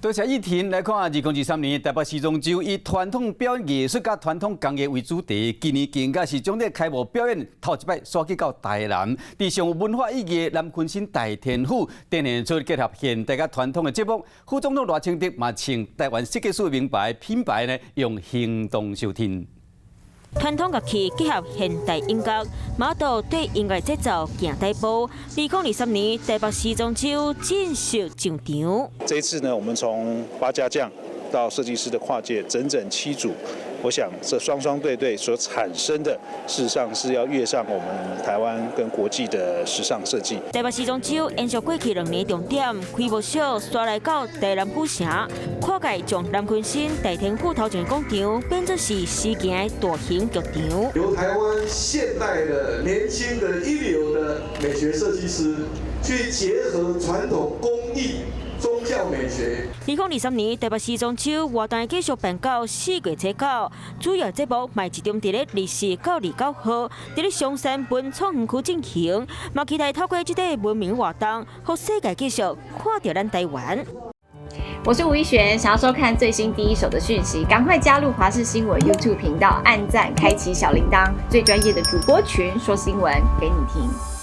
多謝一婷。來看2023年台北時裝週以傳統表演藝術佮傳統工藝為主題，今年更加是將這個開幕表演頭一擺徙去到台南，佇上有文化意義的南鯤鯓大天府，展現出結合現代佮傳統的節目。副總統賴清德嘛穿台灣設計師名牌品牌呢，用行動相挺。傳統樂器結合現代音樂，馬道對音樂節奏行大步。2023年台北時裝週正式上場。這一次呢，我們從八家將到設計師的跨界，整整七組。我想這雙雙對對所產生的，事實上是要躍上我們台灣跟國際的時尚設計。台北時裝週延續過去2年重點，開幕式徙來到台南府城，跨界將南鯤鯓大天府頭前廣場變作是時行的大型劇場。由台灣現代的年輕的一流的美學設計師去結合傳統工藝、宗教美學。2023年台北時裝週活動繼續辦到4月初9，主要節目嘛集中佇咧24到29號，佇咧松山文創園區進行，嘛期待透過這個文明活動，予世界繼續看著咱台灣。我是吳一璇，想要收看最新第一手的訊息，趕快加入華視新聞 YouTube 頻道，按讚，開啟小鈴鐺，最專業的主播群說新聞給你聽。